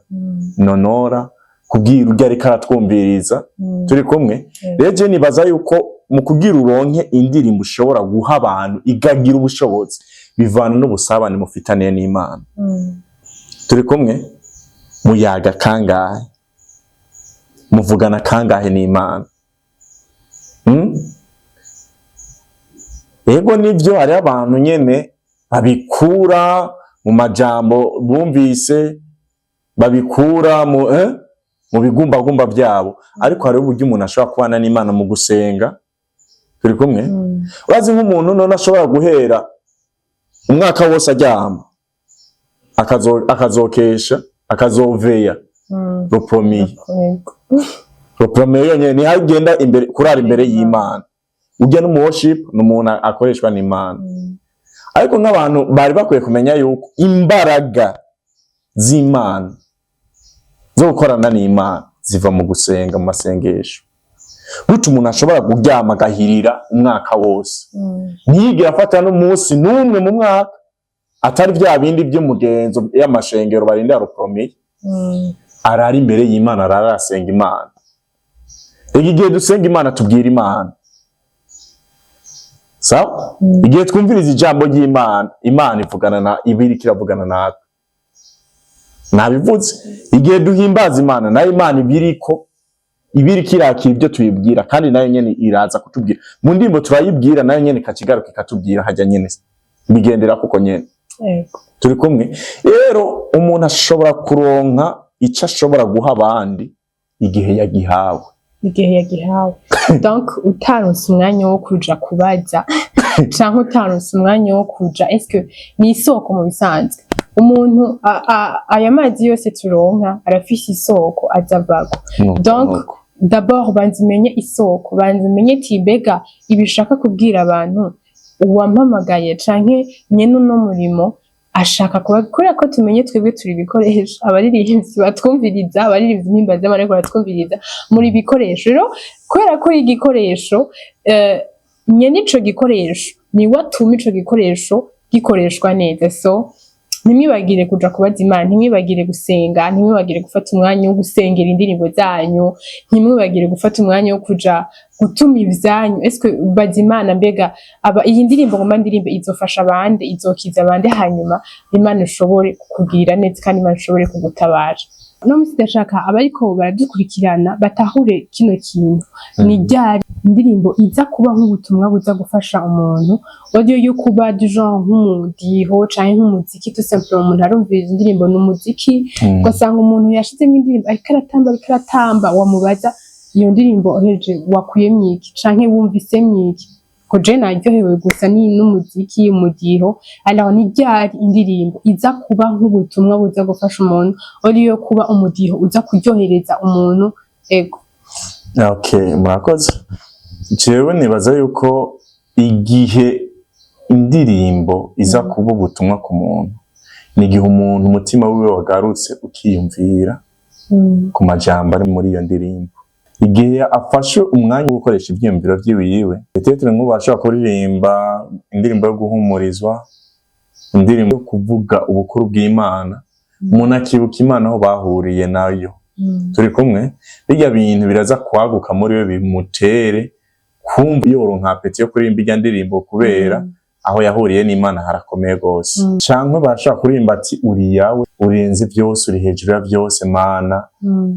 nonora, kubwira urya ariko aratwumviriza. Turi kumwe? Rero je nibaza yuko mu kugira uronke indirimbo ushobora guha abantu igagira ubushobozi, bivana n'ubusabane mufitaniye n'Imana. Turi kumwe? Muyaga kangahe? Muvugana kangahe n'Imana? Ego nivyo, hariho abantu nyene babikura mu majambo bumvise, babikura mu bigumbagumba byabo, ariko hariho uburyo umuntu ashobora kubana n'Imana mu gusenga. Turi kumwe? Urazi nk'umuntu none ashobora guhera umwaka wose aryama, akazokesha, akazoveya le premier. Le premier yonyene niho agenda imbere, kurara imbere y'Imana. Ujya no mu worship, ni umuntu akoreshwa n'Imana. Ariko nk'abantu bari bakwiye kumenya yuko imbaraga z'Imana zo gukorana n'Imana ziva mu gusenga, mu masengesho. Gutyo umuntu ashobora kuryama agahirira umwaka wose, ntiyigere afata n'umunsi n'umwe mu mwaka atari bya bindi by'umugenzo y'amashengero barindira le premier, arara imbere y'Imana, arara arasenga Imana. Reka igihe dusenga Imana, tubwira Imana sawa. Igihe twumviriza ijambo ry'Imana, Imana ivugana na ibiriko iravugana natwe. Nabivuze, igihe duhimbaza Imana, nayo Imana ibiriko irakira ibyo tuyibwira, kandi nayo nyene iraza kutubwira mu ndirimbo turayibwira, nayo nyene ikakigaruka ikatubwira. Hajya nyene bigendera kuko nyene. Turi kumwe? Rero umuntu ashobora kuronka icyo ashobora guha abandi igihe yagihawe. Igihe yagihawe. Donc utaronse umwanya wo kuja kubaza, canke utaronse umwanya wo kuja, est-ce que ni isoko? Mu bisanzwe umuntu aya mazi yose turonka arafise isoko aza avako. Donc d'abord banza umenye isoko, banza umenye ati: "Mbega ibishaka kubwira abantu, uwampamagaye canke nyene uno murimo ashaka kuba?" Kubera ko tumenye twebwe turi ibikoresho, abaririmbyi batwumviriza, abaririmbyi mpimbaza bariko baratwumviriza, muri ibikoresho. Rero kubera ko igikoresho, nyene ico gikoresho niwe atuma ico gikoresho gikoreshwa neza. So ntimwibagire kuja kubaza Imana, ntimwibagire gusenga, ntimwibagire gufata umwanya wo gusengera indirimbo zanyu, ntimwibagire gufata umwanya wo kuja gutuma ivyanyu. Eske baza Imana: "Mbega aba iyi ndirimbo ngomba ndirimbe izofasha abandi, izokiza abandi?" Hanyuma Imana ishobore kukugirira neza kandi Imana ishobore kugutabara. No musi ndashaka abariko baradukurikirana batahure kino kintu: ni ryari indirimbo iza kuba nk'ubutumwa buza gufasha umuntu, au lieu yo kuba du genre nk'umudiho canke nk'umuziki? Tout simplement umuntu arumviriza indirimbo, ni umuziki, ugasanga umuntu yashizemo indirimbo ariko aratamba, ariko aratamba, wamubaza iyo ndirimbo uhereje wakuyemwo iki canke wumvisemwo iki, Ko je naryohewe gusa ni n'umuziki, umudiho. Alors, ni ryari indirimbo iza kuba nk'ubutumwa buza gufasha umuntu, ori yo kuba umudiho uza kuryohereza umuntu? Ego. Okay, murakoze. Jewe nibaza yuko igihe indirimbo iza kuba ubutumwa ku muntu ni igihe umuntu umutima wiwe wagarutse, ukiyumvira ku majambo ari muri iyo ndirimbo, igihe afashe umwanya wo gukoresha ivyiyumviro vyiwiwe. Peut-être nk'ubu ashobora kuririmba indirimbo yo guhumurizwa, indirimbo yo kuvuga ubukuru bw'Imana, umuntu akibuka Imana aho bahuriye nayo. Turi kumwe? Birya bintu biraza kwaguka muri we, bimutere kumva yoronka appétit yo kuririmba irya ndirimbo, kubera aho yahuriye n'Imana harakomeye gose. Canke barashobora kuririmba ati: "Uri yawe, urenze byose, uri hejuru ya byose, Mana."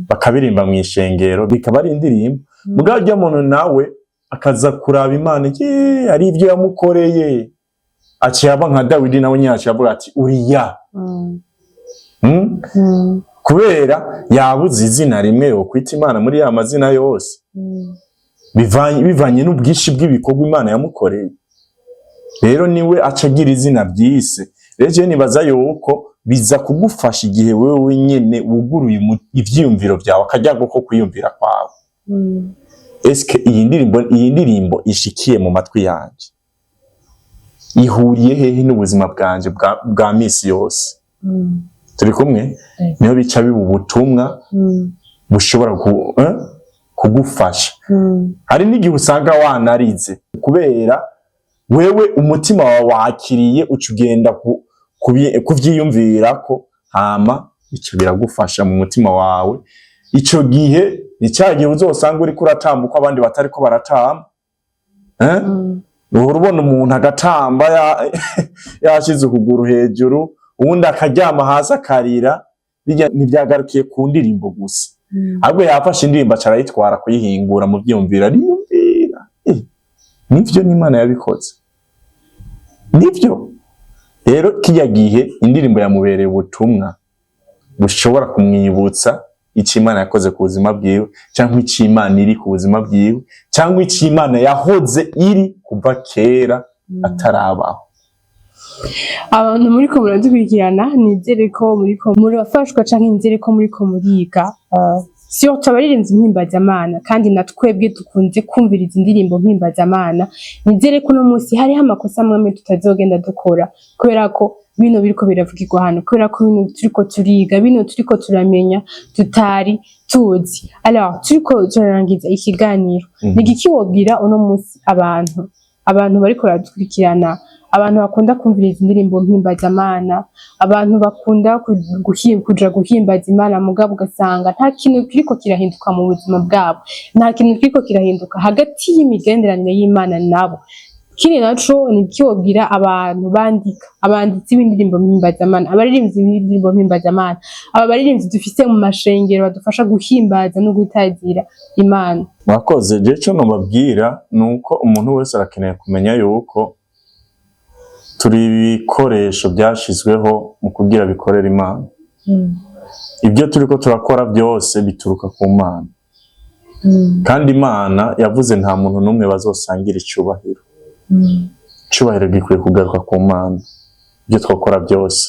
Bakabirimba mu ishengero, bikaba ari indirimbo. Mugabo urya muntu nawe akaza kuraba Imana, ye ari ibyo yamukoreye, aciye aba nka Dawidi, nawe nyine aciye avuga ati: "Uri ya." Kubera yabuze izina rimwe yokwita Imana muri ya mazina yose, bivanye n'ubwinshi bw'ibikorwa Imana yamukoreye. Rero niwe aca agira izina byise. Rero jewe nibaza yuko biza kugufasha igihe wewe nyene wuguruye ivyiyumviro vyawe, akaryago ko kwiyumvira kwawe. Eske iyi ndirimbo ishikiye mu matwi yanje ihuriye hehe n'ubuzima bwanje bwa misi yose? Turi kumwe? Niho bica biba ubutumwa bushobora kugufasha. Hari n'igihe usanga wanarize kubera wewe umutima wawe wakiriye, uca ugenda kuvyiyumvirako, hama bica biragufasha mu mutima wawe. Ico gihe ni cya gihe uzosanga uriko uratamba uko abandi batariko baratamba, eh? Uhora ubona umuntu agatamba yashize ukuguru hejuru, uwundi akaryama hasi akarira. Bijya ntibyagarukiye ku ndirimbo gusa, ahubwo yafashe indirimbo aca arayitwara kuyihingura mu vyiyumviro, ariyumvira: "Nivyo, n'Imana yabikoze, nivyo." Rero kirya gihe indirimbo yamubereye ubutumwa bushobora kumwibutsa icyo Imana yakoze ku buzima bwiwe, cyangwa icyo Imana iri ku buzima bwiwe, cyangwa icyo Imana yahoze iri kuva kera atarabaho. Abantu muriko muradukurikirana, nizere ko muriko murafashwa, canke nizere ko muriko muriga, surtout abaririmbyi mpimbazamana, kandi na twebwe dukunze kumviriza indirimbo mpimbazamana. Nizere ko uno munsi hariho amakosa amwe tutazogenda dukora, kubera ko bino biriko biravugirwa hano, kubera ko bino turiko turiga, bino turiko turamenya tutari tuzi. Alors, turiko turarangiza ikiganiro, ni igiki wobwira uno munsi abantu bariko baradukurikirana, abantu bakunda kumviriza indirimbo mpimbazamana, abantu bakunda kuja guhimbaza Imana, mugabo ugasanga nta kintu kiriko kirahinduka mu buzima bwabo, nta kintu kiriko kirahinduka hagati y'imigenderanire y'Imana nabo? Kindi naco, ni iki wobwira abantu bandika, abanditsi b'indirimbo mpimbazamana, abaririmbyi b'indirimbo mpimbazamana, aba baririmbyi dufise mu mashengero badufasha guhimbaza no gutazira Imana? Murakoze. Je ico nobabwira ni uko umuntu wese arakeneye kumenya yuko turi ibikoresho byashizweho mu kugira bikorera Imana. Ibyo turiko turakora byose bituruka ku Mana, kandi Imana yavuze nta muntu n'umwe bazosangira icubahiro. Icubahiro gikwiye kugaruka ku Mana, ibyo twakora byose.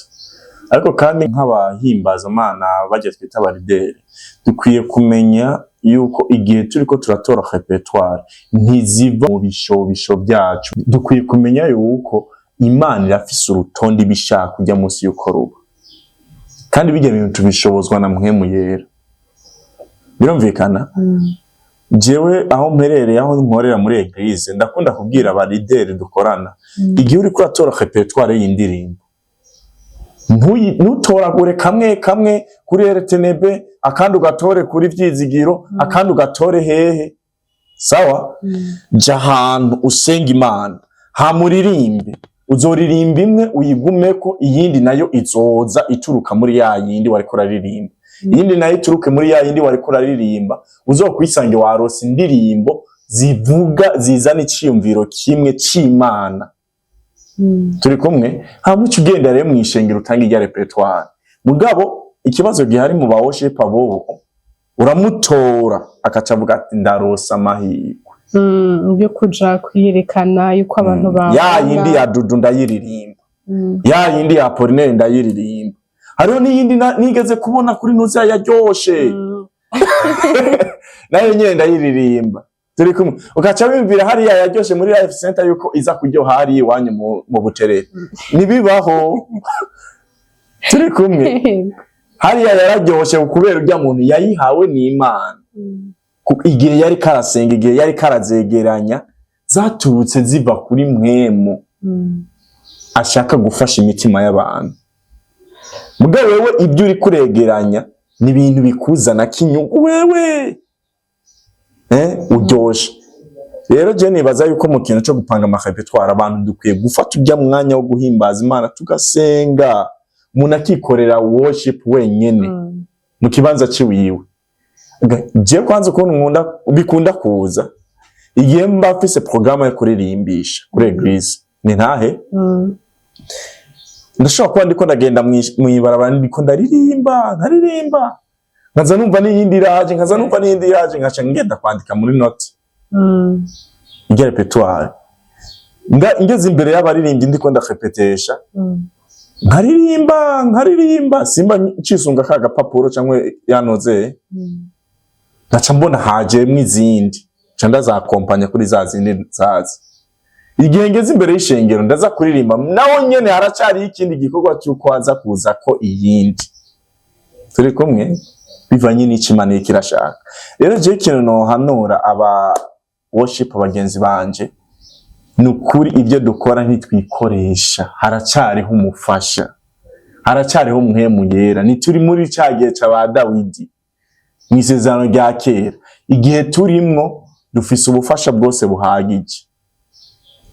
Ariko kandi nk'abahimbaza Imana, bajya twita aba leader, dukwiye kumenya yuko igihe turiko turatora répertoire, ntiziva mu bishobisho byacu. Dukwiye kumenya yuko Imana irafise urutonde ibishaka kujya munsi y'uko ruba, kandi bijya bintu tubishobozwa na Mpwemu Yera. Birumvikana? Jewe aho mperereye, aho nkorera muri église, ndakunda kubwira aba leader dukorana: igihe uriko uratora répertoire y'indirimbo, ntutoragure kamwe kamwe kuri RTNB, akandi ugatore kuri Vyizigiro, akandi ugatore hehe. Sawa, ja ahantu usenga Imana, hamuririmbe. Uzoririmba imwe uyigumeko, iyindi nayo izoza ituruka muri ya yindi wariko uraririmba, iyindi nayo ituruke muri ya yindi wariko uraririmba. Uzokwisange warose indirimbo zivuga, zizana iciyumviro kimwe c'Imana. Turi kumwe? Hama uca ugenda rero mw'ishengero utanga irya répertoire. Mugabo ikibazo gihari mu ba worship, bobo uramutora akaca avuga ati: "Ndarose amahirwe." Byo kuja kwiyerekana yuko abantu Ya babona. yindi ya Dudu ndayiririmba, ya yindi ya Apollinaire ndayiririmba. Hariho n'iyindi nigeze kubona kuri Nuziya yaryoshe, nayo nyene ndayiririmba. Turi kumwe, ugaca wiyumvira hariya yaryoshe muri Life Center yuko iza kuryoha hariya iwanyu mu Buterere. Ntibibaho. Turi kumwe? Hariya yararyoshe kubera urya muntu yayihawe n'Imana. Igihe yari karasenga, igihe yari karazegeranya, zaturutse ziva kuri Mpwemu ashaka gufasha imitima y'abantu. Mugabo wewe ibyo uri kuregeranya ni ibintu bikuzana kinyungu wewe, uryoshe. Rero je nibaza yuko mu kintu cyo gupanga ama répertoire, abantu dukwiye gufata ujya mwanya wo guhimbaza Imana, tugasenga, umuntu akikorera worship wenyene mu kibanza ciwiwe. Je kwanza ukuntu nkunda bikunda kuza, igihe mba mfise programme yo kuririmbisha kuri église, ni ntahe ndashobora kuba ndiko ndagenda mw'ibarabara, ndiko ndaririmba, nkaririmba, nkaza numva n'iyindi iraje, nkaza numva n'iyindi iraje, nkaca ngenda kwandika muri note irya répertoire. Ngeze imbere y'abaririmbyi, ndiko ndarepetesha, nkaririmba, nkaririmba, simba ncisunga ka gapapuro cyangwa yanoze, ngaca mbona hajemwo izindi, nca ndazakompanya kuri za zindi zaza. Igihe ngeze imbere y'ishengero, ndaza kuririmba, naho nyene haracariho ikindi gikorwa cy'uko haza kuza ko iyindi. Turi kumwe? Bivanye n'ico Imana iriko irashaka. Rero jewe ikintu nohanura aba worship bagenzi banje, ni ukuri ibyo dukora ntitwikoresha, haracariho umufasha, haracariho Mpwemu Yera. Ntituri muri ca gihe ca ba Dawidi mw'isezerano rya kera. Igihe turimwo dufise ubufasha bwose buhagije.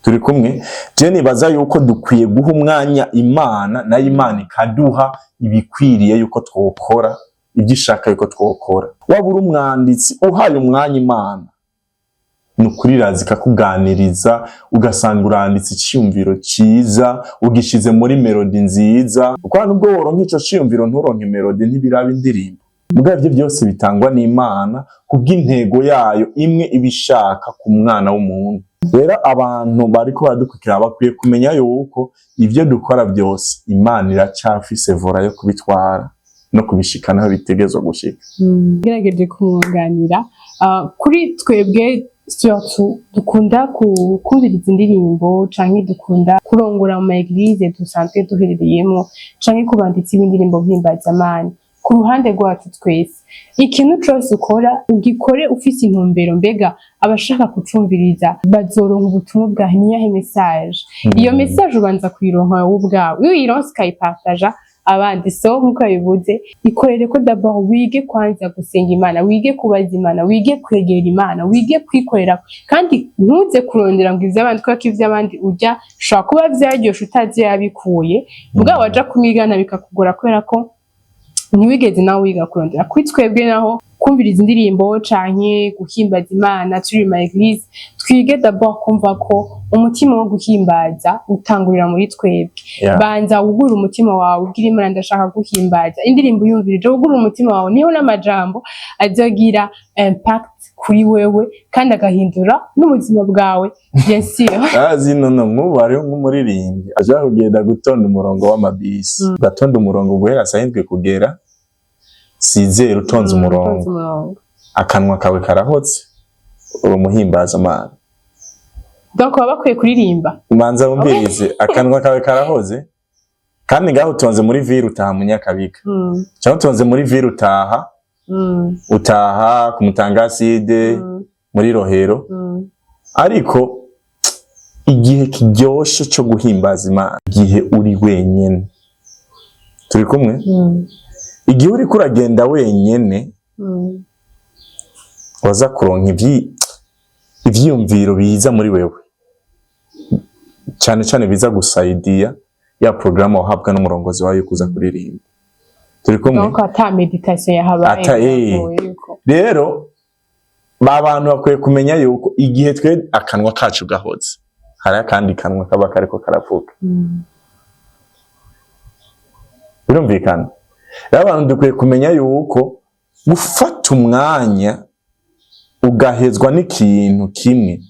Turi kumwe? Je nibaza yuko dukwiye guha umwanya Imana, nayo Imana ikaduha ibikwiriye yuko twokora ibyo ishaka yuko twokora. Waba uri umwanditsi, uhaye umwanya Imana, ni ukuri iraza ikakuganiriza, ugasanga uranditse iciyumviro ciza, ugishize muri mélodie nziza. Kuko nubwo woronka ico ciyumviro, nturonke mélodie, ntibiraba indirimbo. Mugabo ivyo byose bitangwa n'Imana kubw'intego yayo imwe iba ishaka ku mwana w'umuntu. Rero abantu bariko baradukurikira bakwiye kumenya yuko ivyo dukora byose Imana iracafise volant yo kubitwara no kubishikana aho bitegerezwa gushika. Ngerageje kumwunganira. Kuri twebwe surtout dukunda kumviriza indirimbo canke dukunda kurongora mu ma église dusanzwe duherereyemo, canke ku banditsi b'indirimbo mpimbazamana, ku ruhande rwacu twese, ikintu cose ukora ugikore ufise intumbero: mbega abashaka kucumviriza bazoronka ubutumwa bwa niyahe message? Iyo message ubanza kuyironka wowe ubwawe, iyo uyironse ukayipartaja abandi. So nkuko yabivuze, ikorere ko d'abord, wige kwanza gusenga Imana, wige kubaza Imana, wige kwegera Imana, wige kwikorera, kandi ntuze kurondera ngo ivy'abandi, kubera ko ivy'abandi urya ushobora kuba vyaryoshe utazi iyo yabikuye, mugabo waja kumwigana bikakugora kubera ko ntiwigeze nawe wiga kurondera. Kuri twebwe naho, kumviriza indirimbo canke guhimbaza Imana turi mu église, twige d'abord kumva ko umutima wo guhimbaza utangurira muri twebwe. Banza wugure umutima wawe, ubwire Imana: "Ndashaka guhimbaza." Indirimbo uyumvirije, wugure umutima wawe, niho n'amajambo azogira impact kuri wewe kandi agahindura n'ubuzima bwawe, bien sûr. Azi nono nk'ubu hariho nk'umuririmbyi ashaka kugenda gutonda umurongo w'amabisi, ugatonda umurongo guhera saa 7 kugera 6h, utonze umurongo. Utonze umurongo. Akanwa kawe karahotse, uri umuhimbaza Mana. Donc baba bakwiye kuririmba. Umanza wumvirize, akanwa kawe karahoze, kandi ngaho utonze muri ville utaha mu Nyakabiga, cyangwa utonze muri ville utaha utaha ku Mutangaside, muri Rohero. Ariko igihe kiryoshe cyo guhimbaza Imana, igihe uri wenyene. Turi kumwe? Igihe uriko uragenda wenyene, waza kuronka ivyiyumviro biza muri wewe, cyane cyane biza gusaidiya ya porogaramu wahabwa n'umurongozi wawe yo kuza kuririmba. Turi kumwe? Donc ata méditation yahabaye. Ata. Biragoye yuko. Rero ba bantu bakwiye kumenya yuko igihe twe akanwa kacu gahoze, hari akandi kanwa kaba kariko karavuga. Birumvikana? Rero abantu dukwiye kumenya yuko gufata umwanya Ugahezwa n'ikintu kimwe,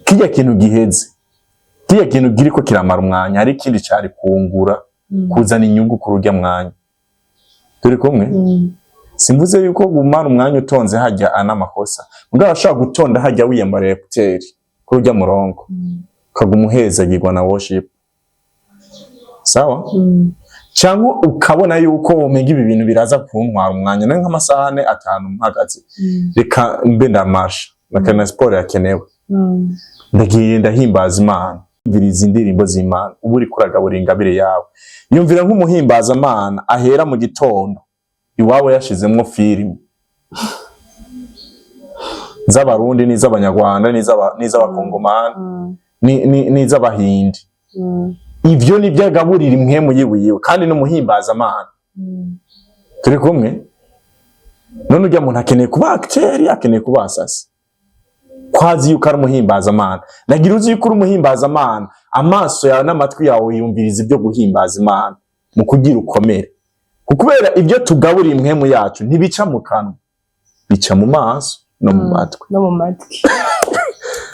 kirya kintu giheze, kirya kintu kiriko kiramara umwanya, hari ikindi cari kungura, kuzana inyungu kuri urya mwanya. Turi kumwe? Simvuze yuko gumara umwanya utonze hajya ana amakosa, mugabo ashobora gutonda hajya wiyambara écouteurs kuri urya murongo, ukaguma uhezagirwa na worship, sawa? Cyangwa ukabona yuko womenga ibi bintu biraza kuntwara umwanya nari nk'amasaha 4, 5 mpagaze, reka mbe ndamasha na siporo yakenewe, ndagiye ndahimbaza Imana, yumviriza indirimbo z'Imana, uba uriko uragabura ingabire yawe. Yumvira nk'umuhimbaza Imana ahera mu gitondo iwabo yashizemwo filimi z'Abarundi n'iz'Abanyarwanda n'iz'Abakongomani n'iz'Abahindi. Ivyo nivyo agaburira impwemu yiwiwe, kandi n'umuhimbaza Imana. Turi kumwe? None urya muntu akeneye kuba acteur, akeneye kuba asasi kwazi yuko ari umuhimbazamana? Nagira uzi yuko uri umuhimbazamana, amaso yawe n'amatwi yawe yumviriza ibyo guhimbaza Imana mu kugira ukomere. Kubera ibyo tugaburira impwemu yacu ntibica mu kanwa, bica mu maso no mu matwi. No mu matwi.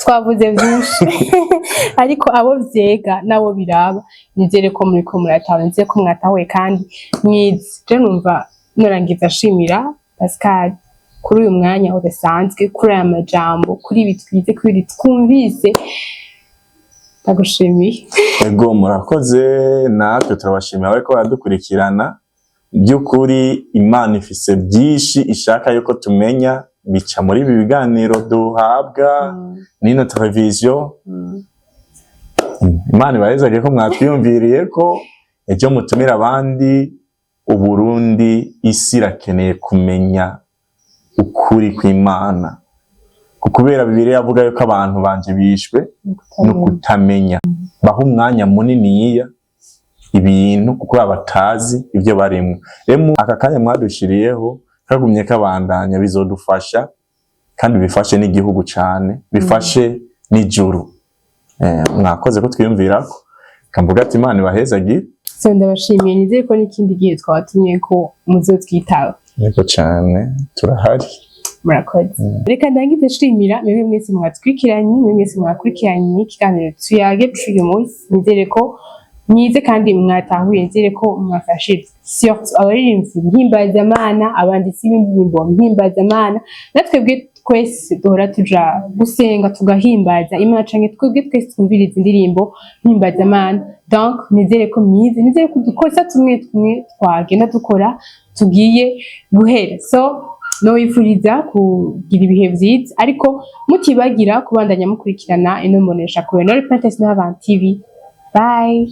Twavuze byinshi, ariko abo vyega n'abo biraba, nizere ko muriko murataha, nizere ko mwatahuye kandi mwize. Je numva norangiza ashimira Pascal kuri uyu mwanya udasanzwe, kuri aya majambo, kuri ibi twize, kuri ibi twumvise. Ndagushimiye. Ego, murakoze. Natwe turabashimira bariko baradukurikirana. By'ukuri Imana ifise byinshi ishaka yuko tumenya, bica muri ibi biganiro duhabwa n'ino televiziyo. Imana ibahezage ko mwatwiyumviriye, ko ejo mutumira abandi. Uburundi, isi irakeneye kumenya ukuri kw'Imana, kubera Bibiliya avuga yuko abantu banje bishwe no kutamenya. Baha umwanya muniniya ibintu kuko batazi ibyo barimwo. Rero aka kanya mwadushiriyeho kagumye kabandanya, bizodufasha kandi bifashe n'igihugu cane, bifashe n'ijuru. Mwakoze ko twiyumvirako, kamvuga ati Imana ibahezagire. So ndabashimiye, nizere ko n'ikindi gihe twabatumye ko muzotwitaba. Yego cane, turahari. Murakoze. Reka ndangize nshimira mwebwe mwese mwatwikiranye, mwebwe mwese mwakurikiranye ikiganiro Tuyage c'uyu munsi. Nizere ko mwize kandi mwatahuye, nizere ko mwafashije, surtout abaririmbyi mpimbazamana, abanditsi b'indirimbo mpimbazamana, natwebwe twese duhora tuja gusenga tugahimbaza Imana, canke twebwe twese twumviriza indirimbo mpimbazamana. Donc nizere ko mwize, nizere ko udukosa tumwe tumwe twagenda dukora tugiye guhera. So nowifuriza kugira ibihe vyiza, ariko mutibagira kubandanya mukurikirana ino mbonesha kure Nord Princess n'Abantu TV. Bye.